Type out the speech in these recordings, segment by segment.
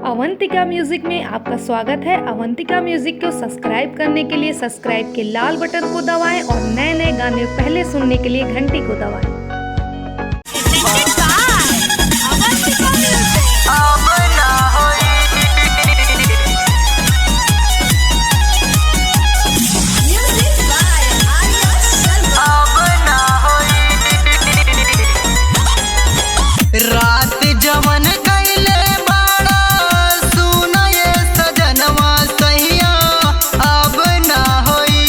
Avantika music में आपका स्वागत है। अवंतिका म्यूजिक को सब्सक्राइब करने के लिए सब्सक्राइब के लाल बटन को दबाएं और नए नए गाने पहले सुनने के लिए घंटी को दबाएं। Presented by Avantika Music. अब ना होई Music by Arya Sharma. अब ना होई रात जवन गईले बाड़ा सुनये सजनवा सैया अब ना होई।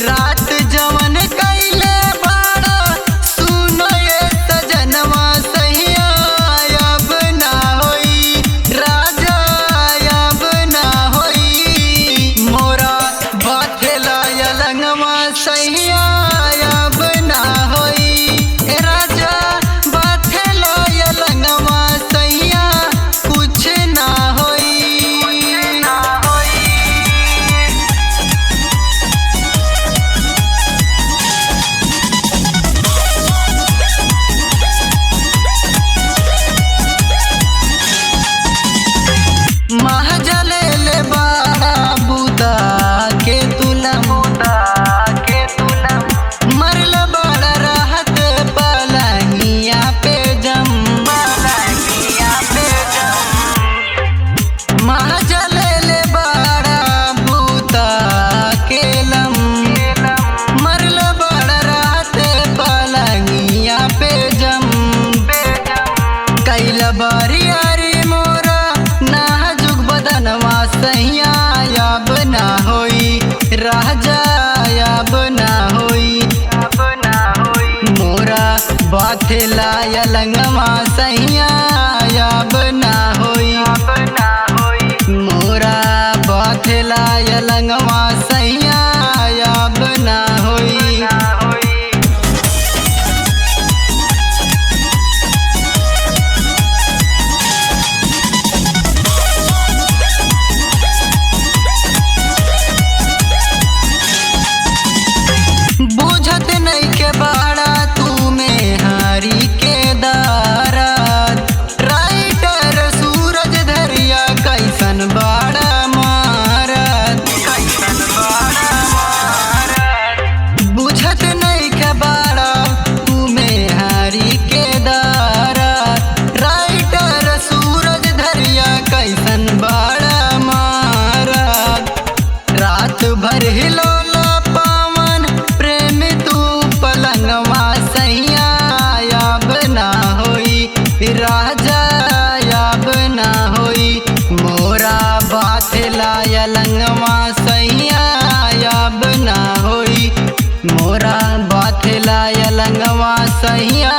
रात जवन गईले बाड़ा सुनये सजनवा सैया अब ना होई। राजा अब ना होई मोरा बाथेला अलंगवा सैया अब ना होई। ए राजा बाथेला अलंगवा सैया कुछ ना होई ना होई। महाजले ले बाड़ा बूता के तुला बूता के तुला मरल बाड़ा राहत पलंगिया पे जम पलंगिया पे जम। महाजले ले बाड़ा बूता के लम मरल बाड़ा राहत पलंगिया पे जम कैल बरियारी मोरा नाजुक बदनवा सैया अब ना होई। राजा अब ना होई अब ना होई मोरा बाथेला अलंगवा सैया अब ना होई अब ना होई मोरा बाथेला अलंगवा सैया अब ना होई ना होई। बुझत नहीं के बाड़ा तू में हारी के दारा राइटर सूरज धरिया कैसन बाड़ा मारत कैसन बाड़ा मारत। बुझत नहीं के बाड़ा तू में हारी के दारा राइटर सूरज धरिया कैसन बाड़ा मारत। रात भर हिलोला पावन प्रेम तू पलंगवा सैया अब ना होई। राजा अब ना होई मोरा बाथेला अलंगवा सैया अब ना होई मोरा बाथेला अलंगवा सैया।